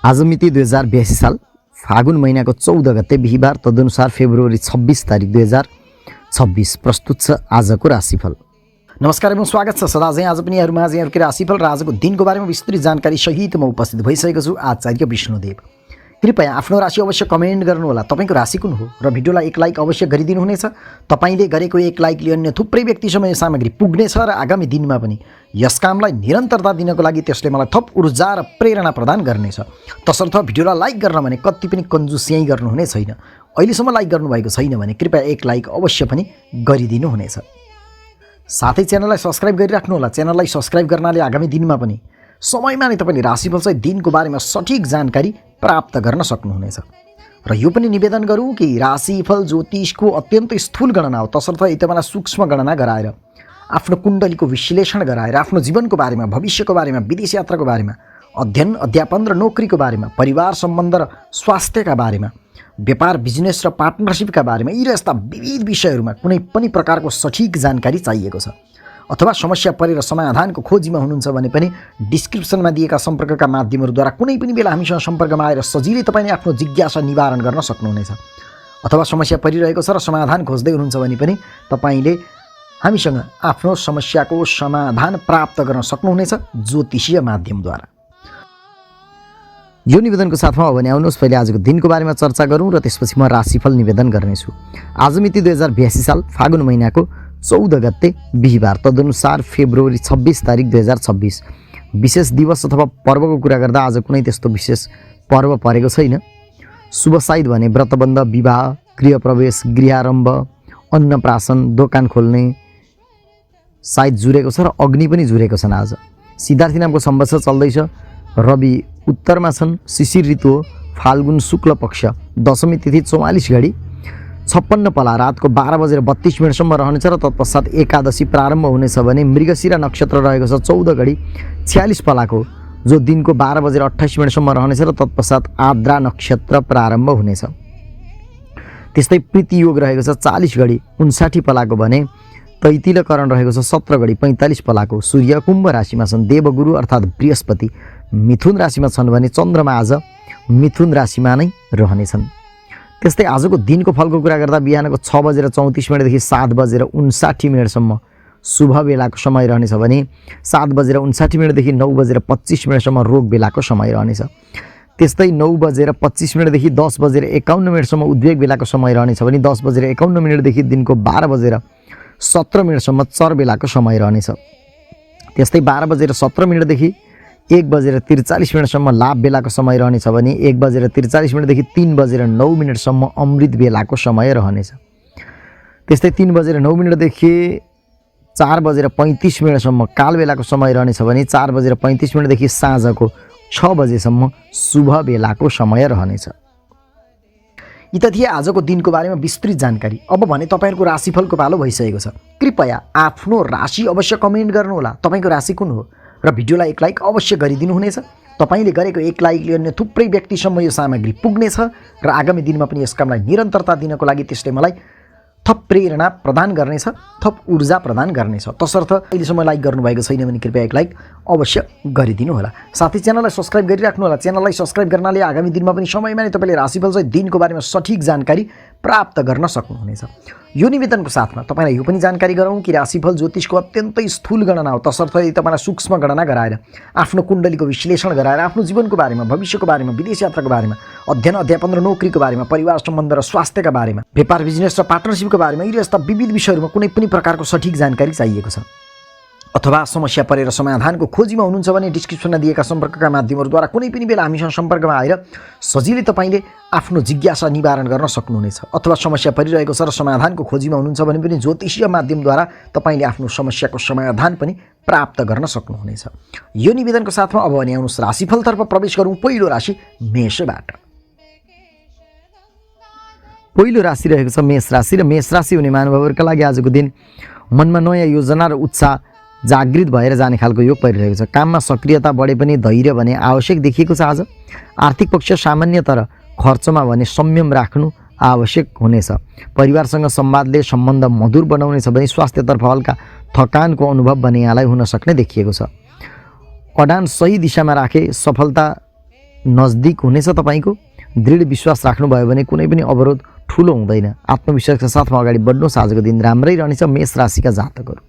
आज मिति 2082 साल फागुन महीनाको 14 गते बिहीबार, तदनुसार फेब्रुअरी 26 तारिक 2026। प्रस्तुत छ आजको राशिफल। नमस्कार एवं स्वागत छ सदा चाहिँ आज पनि यहाँहरूमा यहाँहरूको राशिफल र आजको दिनको बारेमा विस्तृत जानकारी सहित म उपस्थित भइसकेको छु। आचार्य विष्णुदेव। कृपया आफ्नो राशि अवश्य कमेन्ट गर्नुहोला। तपाईको राशि कुन हो र भिडियोलाई एक लाइक अवश्य गरिदिनु हुनेछ। तपाईले गरेको एक लाइकले अन्य थुप्रै व्यक्तिसम्म यो सामग्री पुग्नेछ र आगामी दिनमा पनि यस कामलाई निरन्तरता दिनको लागि त्यसले मलाई थप ऊर्जा र प्रेरणा प्रदान गर्नेछ। तसर्थ भिडियोलाई लाइक गर्न भने कति पनि कन्जुसियाइ गर्नुहुने छैन। अहिलेसम्म लाइक गर्नुभएको छैन भने कृपया एक लाइक अवश्य पनि गरिदिनु हुनेछ। साथै च्यानललाई सब्स्क्राइब गरिराख्नु होला। च्यानललाई सब्स्क्राइब गर्नाले आगामी दिनमा पनि समयमा नै तपाईले राशिफल चाहिँ दिनको बारेमा सठिक जानकारी प्राप्त गर्न सक्नुहुनेछ। र यो पनि निवेदन गरौँ कि राशिफल ज्योतिषको अत्यन्त स्थूल गणना हो। तसर्थ यतिबेला सूक्ष्म गणना गराएर आफ्नो कुण्डलीको विश्लेषण गराएर आफ्नो जीवनको बारेमा, भविष्यको बारेमा, विदेश यात्राको बारेमा, अध्ययन अध्यापन र नोकरीको बारेमा, परिवार सम्बन्ध र स्वास्थ्यका बारेमा, व्यापार बिजनेस र पार्टनरसिपका बारेमा यी र यस्ता विविध विषयहरूमा कुनै पनि प्रकारको सठिक जानकारी चाहिएको छ अथवा समस्या परेर समाधानको खोजीमा हुनुहुन्छ भने पनि डिस्क्रिप्सनमा दिएका सम्पर्कका माध्यमहरूद्वारा कुनै पनि बेला हामीसँग सम्पर्कमा आएर सजिलै तपाईँले आफ्नो जिज्ञासा निवारण गर्न सक्नुहुनेछ। अथवा समस्या परिरहेको छ र समाधान खोज्दै हुनुहुन्छ भने पनि तपाईँले हामीसँग आफ्नो समस्याको समाधान प्राप्त गर्न सक्नुहुनेछ ज्योतिषीय माध्यमद्वारा। यो निवेदनको साथमा हो भने आउनुहोस् पहिले आजको दिनको बारेमा चर्चा गरौँ र त्यसपछि म राशिफल निवेदन गर्नेछु। आज मिति 2082 साल फागुन महिनाको 14 गते बिहीबार, तदनुसार फेब्रुअरी 26 तारिक 2026। विशेष दिवस अथवा पर्वको कुरा गर्दा आज कुनै त्यस्तो विशेष पर्व परेको छैन। शुभ साइत भने व्रतबन्ध, विवाह, गृहप्रवेश, गृहारम्भ, अन्नप्राशन, दोकान खोल्ने साइत जुरेको छ र अग्नि पनि जुरेको छन्। आज सिद्धार्थी नामको संवत्सर चल्दैछ। रवि उत्तरमा छन्। शिशिर ऋतु हो। फाल्गुन शुक्ल पक्ष, दशमी तिथि 44 घडी 56 पला रातको 12:32 रहनेछ र तत्पश्चात एकादशी प्रारम्भ हुनेछ भने मृगशिरा नक्षत्र रहेको छ 14 घडी 46 पलाको, जो दिनको 12:28 रहनेछ र तत्पश्चात आद्रा नक्षत्र प्रारम्भ हुनेछ। त्यस्तै प्रीति योग रहेको छ 40 घडी 59 पलाको भने तैतिलकरण रहेको छ 17 घडी 45 पलाको। सूर्य कुम्भ राशिमा छन्। देवगुरु अर्थात् बृहस्पति मिथुन राशिमा छन् भने चन्द्रमा आज मिथुन राशिमा नै रहनेछन्। त्यस्तै आजको दिनको फलको कुरा गर्दा बिहानको 6:34 देखि 7:59 शुभ बेलाको समय रहनेछ भने 7:59 देखि 9:25 रोग बेलाको समय रहनेछ। त्यस्तै 9:25 देखि 10:51 उद्वेग बेलाको समय रहनेछ भने 10:51 देखि दिनको 12:17 चर बेलाको समय रहनेछ। त्यस्तै 12:17 देखि 1:43 लाभ बेलाको समय रहनेछ भने 1:43 देखि 3:09 अमृत बेलाको समय रहनेछ। त्यस्तै 3:09 देखि 4:35 काल बेलाको समय रहनेछ भने 4:35 देखि साँझको 6 बजेसम्म शुभ बेलाको समय रहनेछ। यी त थिए आजको दिनको बारेमा विस्तृत जानकारी। अब भने तपाईहरुको राशिफलको पालो भइसकेको छ। कृपया आफ्नो राशि अवश्य कमेन्ट गर्नुहोला। तपाईको राशि कुन हो र भिडियोलाई एक लाइक अवश्य गरिदिनु हुनेछ। तपाईले गरेको एक लाइकले अन्य थुप्रै व्यक्तिसम्म यो सामग्री पुग्नेछ र आगामी दिनमा पनि यस कामलाई निरन्तरता दिनको लागि त्यसले मलाई थप प्रेरणा प्रदान गर्नेछ, थप ऊर्जा प्रदान गर्नेछ। तसर्थ अहिलेसम्म लाइक गर्नुभएको छैन भने कृपया एक लाइक अवश्य गरिदिनु होला। साथै च्यानललाई सब्स्क्राइब गरिराख्नु होला। च्यानललाई सब्स्क्राइब गर्नाले आगामी दिनमा पनि समयमा नै तपाईले राशिफल चाहिँ दिनको बारेमा सठिक जानकारी प्राप्त गर्न सक्नुहुनेछ। यो निवेदनको साथमा तपाईलाई यो पनि जानकारी गराउँ कि राशिफल ज्योतिषको अत्यन्तै स्थूल गणना हो। तसर्थ तपाईलाई सूक्ष्म गणना गराएर आफ्नो कुण्डलीको विश्लेषण गराएर आफ्नो जीवनको बारेमा, भविष्यको बारेमा, विदेश यात्राको बारेमा, अध्ययन अध्यापन र नोकरीको बारेमा, परिवार सम्बन्ध र स्वास्थ्यका बारेमा, व्यापार बिजनेस र पार्टनरसिपको बारेमा यी यस्ता विविध विषयहरूमा कुनै पनि प्रकारको सठिक जानकारी चाहिएको छ अथवा समस्या परेर समाधानको खोजीमा हुनुहुन्छ भने डिस्क्रिप्सनमा दिएका सम्पर्कका माध्यमहरूद्वारा कुनै पनि बेला हामीसँग सम्पर्कमा आएर सजिलै तपाईले आफ्नो जिज्ञासा निवारण गर्न सक्नुहुनेछ। अथवा समस्या परिरहेको छ र समाधानको खोजीमा हुनुहुन्छ भने पनि ज्योतिषीय माध्यमद्वारा तपाईले आफ्नो समस्याको समाधान पनि प्राप्त गर्न सक्नुहुनेछ। यो निवेदनको साथमा अब भने आउनुहोस् राशिफलतर्फ प्रवेश गरौँ। पहिलो राशि मेषबाट। पहिलो राशि रहेको छ मेष राशि र मेष राशि हुने महानुभावहरूका लागि आजको दिन मनमा नयाँ योजना र उत्साह जागृत भएर जाने खालको योग परिरहेको छ। काममा सक्रियता बढे पनि धैर्य भने आवश्यक देखिएको छ। आज आर्थिक पक्ष सामान्य तर खर्चमा भने संयम राख्नु आवश्यक हुनेछ। परिवारसँग संवादले सम्बन्ध मधुर बनाउनेछ भने स्वास्थ्यतर्फ हल्का थकानको अनुभव भने यहाँलाई हुन सक्ने देखिएको छ। अडान सही दिशामा राखे सफलता नजदिक हुनेछ तपाईँको। दृढ विश्वास राख्नुभयो भने कुनै पनि अवरोध ठुलो हुँदैन। आत्मविश्वासका साथमा अगाडि बढ्नुहोस्। आजको दिन राम्रै रहनेछ मेष राशिका जातकहरू।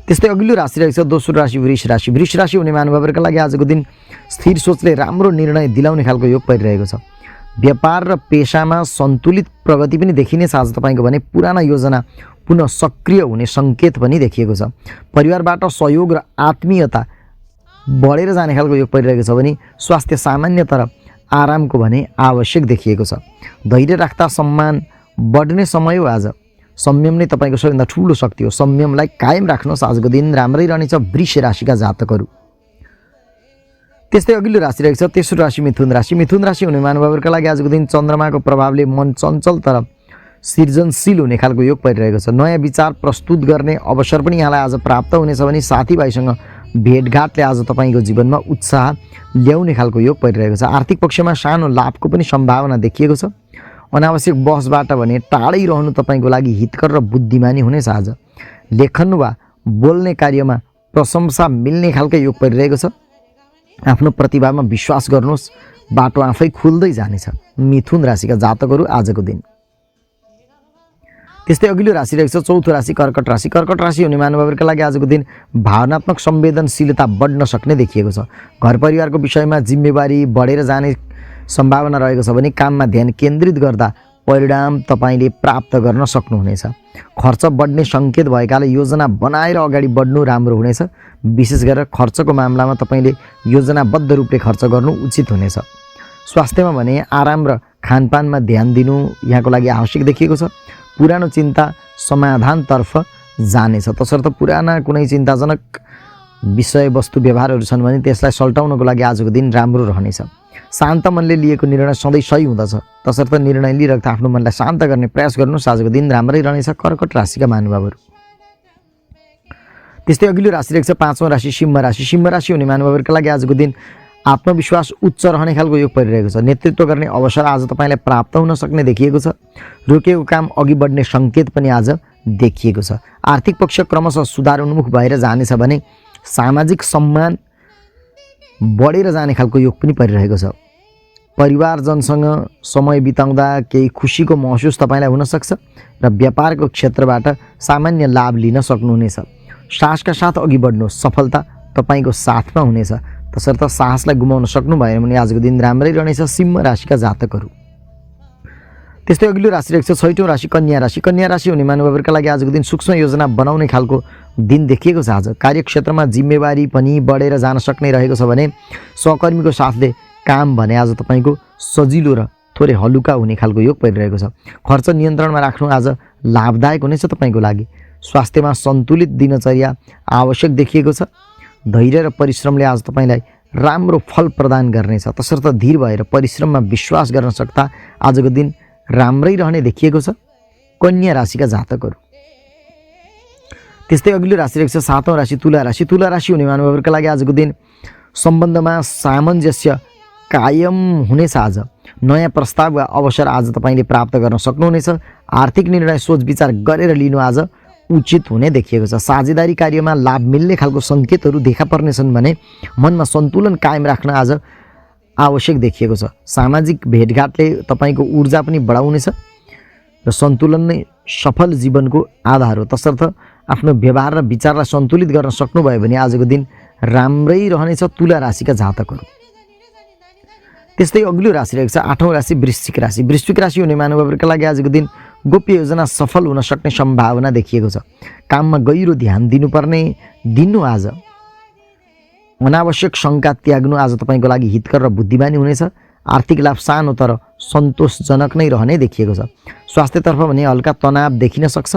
त्यस्तै अघिल्लो राशि रहेको छ दोस्रो राशि वृष राशि। वृष राशि हुने महानुभावहरूका लागि आजको दिन स्थिर सोचले राम्रो निर्णय दिलाउने खालको योग परिरहेको छ। व्यापार र पेशामा सन्तुलित प्रगति पनि देखिनेछ आज तपाईँको भने पुराना योजना पुनः सक्रिय हुने सङ्केत पनि देखिएको छ। परिवारबाट सहयोग र आत्मीयता बढेर जाने खालको योग परिरहेको छ भने स्वास्थ्य सामान्य तर आरामको भने आवश्यक देखिएको छ। धैर्य राख्दा सम्मान बढ्ने समय हो आज। संयम नै तपाईँको सबैभन्दा ठुलो शक्ति हो। संयमलाई कायम राख्नुहोस्। आजको दिन राम्रै रहनेछ वृष राशिका जातकहरू। त्यस्तै अघिल्लो राशि रहेको छ तेस्रो राशि मिथुन राशि। मिथुन राशि हुने महानुभावहरूका लागि आजको दिन चन्द्रमाको प्रभावले मन चञ्चल तर सृजनशील हुने खालको योग परिरहेको छ। नयाँ विचार प्रस्तुत गर्ने अवसर पनि यहाँलाई आज प्राप्त हुनेछ भने साथीभाइसँग भेटघाटले आज तपाईँको जीवनमा उत्साह ल्याउने खालको योग परिरहेको छ। आर्थिक पक्षमा सानो लाभको पनि सम्भावना देखिएको छ। अनावश्यक बहसबाट भने टाढै रहनु तपाईँको लागि हितकर र बुद्धिमानी हुनेछ आज। लेखन वा बोल्ने कार्यमा प्रशंसा मिल्ने खालको योग परिरहेको छ। आफ्नो प्रतिभामा विश्वास गर्नुहोस्। बाटो आफै खुल्दै जानेछ मिथुन राशिका जातकहरू आजको दिन। त्यस्तै अघिल्लो राशि रहेको छ चौथो राशि कर्कट राशि। कर्कट राशि हुने महानुभावहरूका लागि आजको दिन भावनात्मक संवेदनशीलता बढ्न सक्ने देखिएको छ। घर परिवारको विषयमा जिम्मेवारी बढेर जाने सम्भावना रहेको छ भने काममा ध्यान केन्द्रित गर्दा परिणाम तपाईँले प्राप्त गर्न सक्नुहुनेछ। खर्च बढ्ने सङ्केत भएकाले योजना बनाएर अगाडि बढ्नु राम्रो हुनेछ। विशेष गरेर खर्चको मामलामा तपाईँले योजनाबद्ध रूपले खर्च गर्नु उचित हुनेछ। स्वास्थ्यमा भने आराम र खानपानमा ध्यान दिनु यहाँको लागि आवश्यक देखिएको छ। पुरानो चिन्ता समाधानतर्फ जानेछ। तसर्थ पुराना कुनै चिन्ताजनक विषयवस्तु व्यवहारहरू छन् भने त्यसलाई सल्टाउनको लागि आजको दिन राम्रो रहनेछ। शान्त मनले लिएको निर्णय सधैँ सही हुँदछ। तसर्थ निर्णय लिइराख्दा आफ्नो मनलाई शान्त गर्ने प्रयास गर्नुहोस्। आजको दिन राम्रै रहनेछ कर्कट राशिका महानुभावहरू। त्यस्तै अघिल्लो राशि रहेको छ पाँचौँ राशि सिंह राशि। सिंह राशि हुने महानुभावहरूका लागि आजको दिन आत्मविश्वास उच्च रहने खालको योग परिरहेको छ। नेतृत्व गर्ने अवसर आज तपाईँलाई प्राप्त हुन सक्ने देखिएको छ। रोकेको काम अघि बढ्ने सङ्केत पनि आज देखिएको छ। आर्थिक पक्ष क्रमशः सुधार उन्मुख भएर जानेछ भने सामाजिक सम्मान बढेर जाने खालको योग पनि परिरहेको छ। परिवारजनसँग समय बिताउँदा केही खुसीको महसुस तपाईँलाई हुनसक्छ र व्यापारको क्षेत्रबाट सामान्य लाभ लिन सक्नुहुनेछ। साहसका साथ अघि बढ्नुहोस्। सफलता तपाईँको साथमा हुनेछ। तसर्थ साहसलाई गुमाउन सक्नु भएन भने आजको दिन राम्रै रहनेछ सिंह राशिका जातकहरू। त्यस्तै अघिल्लो राशि रहेको छ छैटौँ राशि कन्या राशि। कन्या राशि हुने महानुभावहरूका लागि आजको दिन सूक्ष्म योजना बनाउने खालको दिन देखिएको छ। आज कार्यक्षेत्रमा जिम्मेवारी पनि बढेर जान सक्ने रहेको छ भने सहकर्मीको साथले काम भने आज तपाईँको सजिलो र थोरै हलुका हुने खालको योग परिरहेको छ। खर्च नियन्त्रणमा राख्नु आज लाभदायक हुनेछ तपाईँको लागि। स्वास्थ्यमा सन्तुलित दिनचर्या आवश्यक देखिएको छ। धैर्य र परिश्रमले आज तपाईँलाई राम्रो फल प्रदान गर्नेछ। तसर्थ धीर भएर परिश्रममा विश्वास गर्न सक्दा आजको दिन राम्रै रहने देखिएको छ कन्या राशिका जातकहरू। त्यस्तै अघिल्लो राशि रहेको छ सातौँ राशि तुला राशि। तुला राशि हुने महानुभावहरूका लागि आजको दिन सम्बन्धमा सामञ्जस्य कायम हुनेछ। आज नयाँ प्रस्ताव वा अवसर आज तपाईँले प्राप्त गर्न सक्नुहुनेछ। आर्थिक निर्णय सोच विचार गरेर लिनु आज उचित हुने देखिएको छ। साझेदारी कार्यमा लाभ मिल्ने खालको सङ्केतहरू देखा पर्नेछन् भने मनमा सन्तुलन कायम राख्न आज आवश्यक देखिएको छ। सामाजिक भेटघाटले तपाईँको ऊर्जा पनि बढाउनेछ र सन्तुलन नै सफल जीवनको आधार हो। तसर्थ आफ्नो व्यवहार र विचारलाई सन्तुलित गर्न सक्नुभयो भने आजको दिन राम्रै रहनेछ तुला राशिका जातकहरू। त्यस्तै अघिल्लो राशि रहेको छ आठौँ राशि वृश्चिक राशि। वृश्चिक राशि हुने महानुभावहरूका लागि आजको दिन गोप्य योजना सफल हुन सक्ने सम्भावना देखिएको छ। काममा गहिरो ध्यान दिनुपर्ने दिन हो आज। अनावश्यक शङ्का त्याग्नु आज तपाईँको लागि हितकर र बुद्धिमानी हुनेछ। आर्थिक लाभ सानो तर सन्तोषजनक नै रहने देखिएको छ। स्वास्थ्यतर्फ भने हल्का तनाव देखिन सक्छ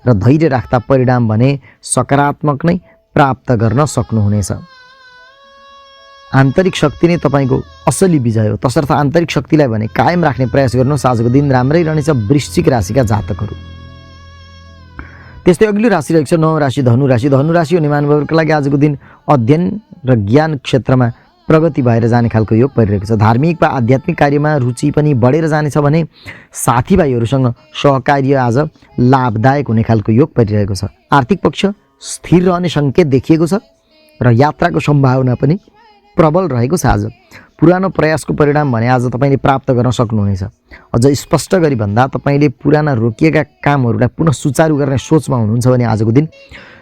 र धैर्य राख्दा परिणाम भने सकारात्मक नै प्राप्त गर्न सक्नुहुनेछ। आन्तरिक शक्ति नै तपाईँको असली विजय हो। तसर्थ आन्तरिक शक्तिलाई भने कायम राख्ने प्रयास गर्नुहोस्। आजको दिन राम्रै रहनेछ वृश्चिक राशिका जातकहरू। त्यस्तै अघिल्लो राशि रहेको छ नौ राशि धनु राशि। धनु राशि हुने महानुभावहरूका लागि आजको दिन अध्ययन र ज्ञान क्षेत्रमा प्रगति भएर जाने खालको योग परिरहेको छ। धार्मिक वा आध्यात्मिक कार्यमा रुचि पनि बढेर जानेछ भने साथीभाइहरूसँग सहकार्य आज लाभदायक हुने खालको योग परिरहेको छ। आर्थिक पक्ष स्थिर रहने सङ्केत देखिएको छ र यात्राको सम्भावना पनि प्रबल रहेको छ। आज पुरानो प्रयासको परिणाम भने आज तपाईँले प्राप्त गर्न सक्नुहुनेछ। अझ स्पष्ट गरी भन्दा तपाईँले पुराना रोकिएका कामहरूलाई पुनः सुचारू गर्ने सोचमा हुनुहुन्छ भने आजको दिन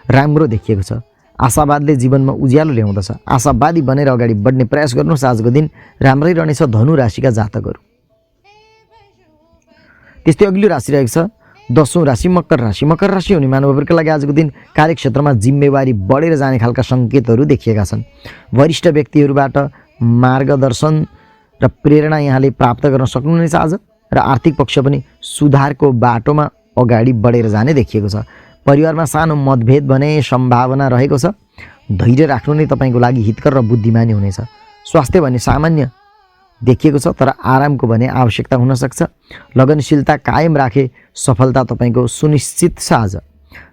राम्रो देखिएको छ। आशावादले जीवनमा उज्यालो ल्याउँदछ। आशावादी बनेर अगाडि बढ्ने प्रयास गर्नुहोस्। आजको दिन राम्रै रहनेछ धनु राशिका जातकहरू। त्यस्तै अघिल्लो राशि रहेको छ 10औं राशि मकर राशि। मकर राशि हुने महानुभावहरूका लागि आजको दिन कार्यक्षेत्रमा जिम्मेवारी बढेर जाने खालका सङ्केतहरू देखिएका छन्। वरिष्ठ व्यक्तिहरूबाट मार्गदर्शन र प्रेरणा यहाँले प्राप्त गर्न सक्नुहुनेछ आज, र आर्थिक पक्ष पनि सुधारको बाटोमा अगाडि बढेर जाने देखिएको छ। परिवारमा सानो मतभेद भने सम्भावना रहेको छ। धैर्य राख्नु नै तपाईँको लागि हितकर र बुद्धिमानी हुनेछ। स्वास्थ्य भने सामान्य देखिएको छ, तर आरामको भने आवश्यकता हुन सक्छ। लगनशीलता कायम राखे सफलता तपाईँको सुनिश्चित छ आज।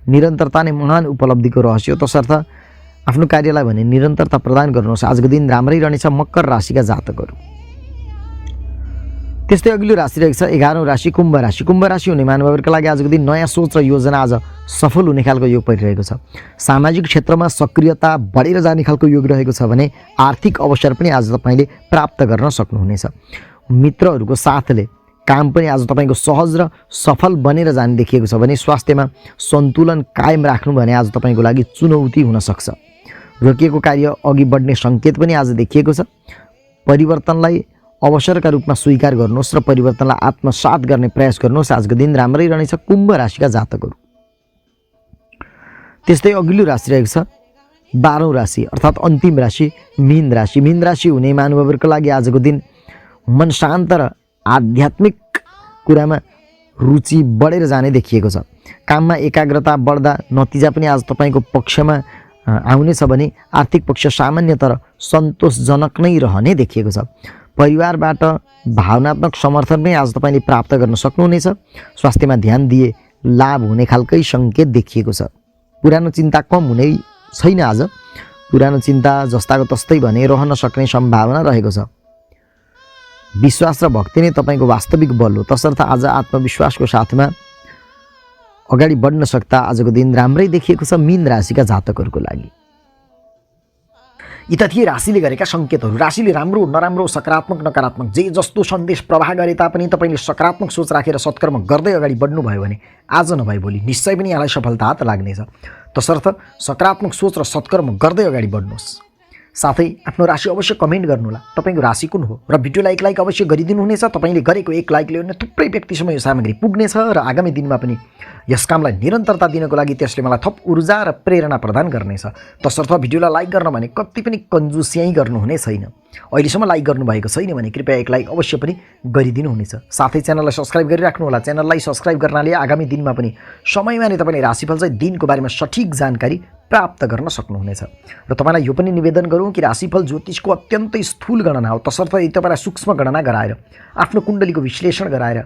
निरन्तरता नै महान उपलब्धिको रहस्य हो, तसर्थ आफ्नो कार्यलाई भने निरन्तरता प्रदान गर्नुहोस्। आजको दिन राम्रै रहनेछ मकर राशिका जातकहरू। त्यस्तै अघिल्लो राशि रहेको छ 11औं राशि कुम्भ राशि। कुम्भ राशि हुने महानुभावहरूका लागि आजको दिन नयाँ सोच र योजना आज सफल हुने खालको योग परिरहेको छ। सामाजिक क्षेत्रमा सक्रियता बढेर जाने खालको योग रहेको छ भने आर्थिक अवसर पनि आज तपाईँले प्राप्त गर्न सक्नुहुनेछ। मित्रहरूको साथले काम पनि आज तपाईँको सहज र सफल बनेर जाने देखिएको छ भने स्वास्थ्यमा सन्तुलन कायम राख्नु भने आज तपाईँको लागि चुनौती हुन सक्छ। रोकिएको कार्य अघि बढ्ने सङ्केत पनि आज देखिएको छ। परिवर्तनलाई अवसरका रूपमा स्वीकार गर्नुहोस् र परिवर्तनलाई आत्मसात गर्ने प्रयास गर्नुहोस्। आजको दिन राम्रै रहनेछ कुम्भ राशिका जातकहरू। त्यस्तै अघिल्लो राशि रहेको छ 12औं राशि अर्थात् अन्तिम राशि मीन राशि। मीन राशि हुने महानुभावहरूको लागि आजको दिन मन शान्त र आध्यात्मिक कुरामा रुचि बढेर जाने देखिएको छ। काममा एकाग्रता बढ्दा नतिजा पनि आज तपाईँको पक्षमा आउनेछ भने आर्थिक पक्ष सामान्य तर सन्तोषजनक नै रहने देखिएको छ। परिवारबाट भावनात्मक समर्थन पनि आज तपाईँले प्राप्त गर्न सक्नुहुनेछ। स्वास्थ्यमा ध्यान दिए लाभ हुने खालकै सङ्केत देखिएको छ। पुरानो चिन्ता कम हुने छैन आज। पुरानो चिन्ता जस्ताको तस्तै भने रहन सक्ने सम्भावना रहेको छ। विश्वास र भक्ति नै तपाईँको वास्तविक बल हो, तसर्थ आज आत्मविश्वासको साथमा अगाडि बढ्न सक्दा आजको दिन राम्रै देखिएको छ मीन राशिका जातकहरूको लागि। यी त थिए राशिले गरेका सङ्केतहरू। राशिले राम्रो नराम्रो सकारात्मक नकारात्मक जे जस्तो सन्देश प्रवाह गरे तापनि तपाईँले सकारात्मक सोच राखेर सत्कर्म गर्दै अगाडि बढ्नुभयो भने आज नभए भोलि निश्चय पनि यहाँलाई सफलता हात लाग्नेछ। तसर्थ सकारात्मक सोच र सत्कर्म गर्दै अगाडि बढ्नुहोस्। साथै आफ्नो राशि अवश्य कमेन्ट गर्नुहोला, तपाईँको राशि कुन हो, र भिडियोलाई एक लाइक अवश्य गरिदिनुहुनेछ। तपाईँले गरेको एक लाइकले अन्य थुप्रै व्यक्तिसम्म यो सामग्री पुग्नेछ र आगामी दिनमा पनि यस कामलाई निरन्तरता दिनको लागि त्यसले मलाई थप ऊर्जा र प्रेरणा प्रदान गर्नेछ। तसर्थ भिडियोलाई लाइक गर्न भने कति पनि कन्जुसियाइ गर्नुहुने छैन। अहिलेसम्म लाइक गर्नुभएको छैन भने कृपया एक लाइक अवश्य पनि गरिदिनुहुनेछ। साथै च्यानललाई सब्सक्राइब गरिराख्नुहोला। च्यानललाई सब्सक्राइब गर्नाले आगामी दिनमा पनि समयमा नै तपाईँले राशिफल चाहिँ दिनको बारेमा सठिक जानकारी प्राप्त गर्न सक्नुहुनेछ। र तपाईँलाई यो पनि निवेदन गरौँ कि राशिफल ज्योतिषको अत्यन्तै स्थूल गणना हो, तसर्थ यदि तपाईँलाई सूक्ष्म गणना गराएर आफ्नो कुण्डलीको विश्लेषण गराएर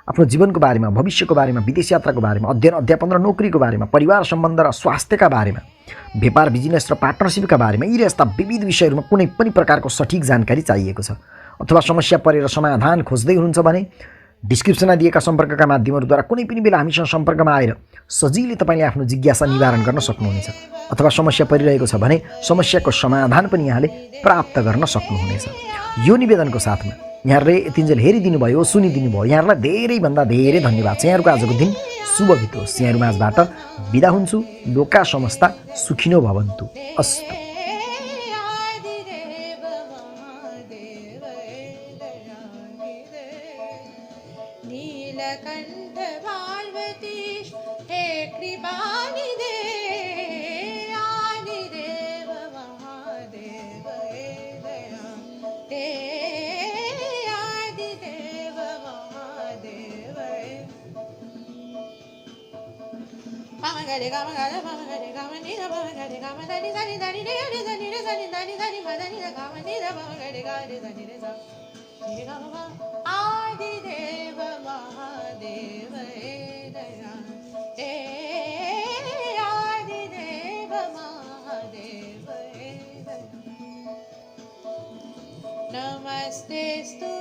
आफ्नो जीवनको बारेमा, भविष्यको बारेमा, विदेश यात्राको बारेमा, अध्ययन अध्यापन र नोकरीको बारेमा, परिवार सम्बन्ध र स्वास्थ्यका बारेमा, व्यापार बिजनेस र पार्टनरसिपका बारेमा यी यस्ता विविध विषयहरूमा कुनै पनि प्रकारको सठिक जानकारी चाहिएको छ अथवा समस्या परेर समाधान खोज्दै हुनुहुन्छ भने डिस्क्रिप्सनमा दिएका सम्पर्कका माध्यमहरूद्वारा कुनै पनि बेला हामीसँग सम्पर्कमा आएर सजिलै तपाईँले आफ्नो जिज्ञासा निवारण गर्न सक्नुहुनेछ। अथवा समस्या परिरहेको छ भने समस्याको समाधान पनि यहाँले प्राप्त गर्न सक्नुहुनेछ। यो निवेदनको साथमा यहाँहरूले यतिन्जेल हेरिदिनु भयो, सुनिदिनु भयो, यहाँहरूलाई धेरैभन्दा धेरै धन्यवाद छ। यहाँहरूको आजको दिन शुभ बितोस्। यहाँहरू माझबाट बिदा हुन्छु। लोका समस्ता सुखिनो भवन्तु। अस्तु। नीलकंठ पार्वतीश हे कृपानिधे आदिदेव महादेव हे दया ते आदिदेव महादेव पामगरे गामगरे पामगरे गामनी पामगरे गामदानी दानी दानी रे रे दानी रे दानी दानी दानी मदानी गामनी रे पामगरे गारे दानी रे सा रे गामा आदिदेव महादेव हे दया हे आदिदेव महादेव हे दया नमस्तेस्तु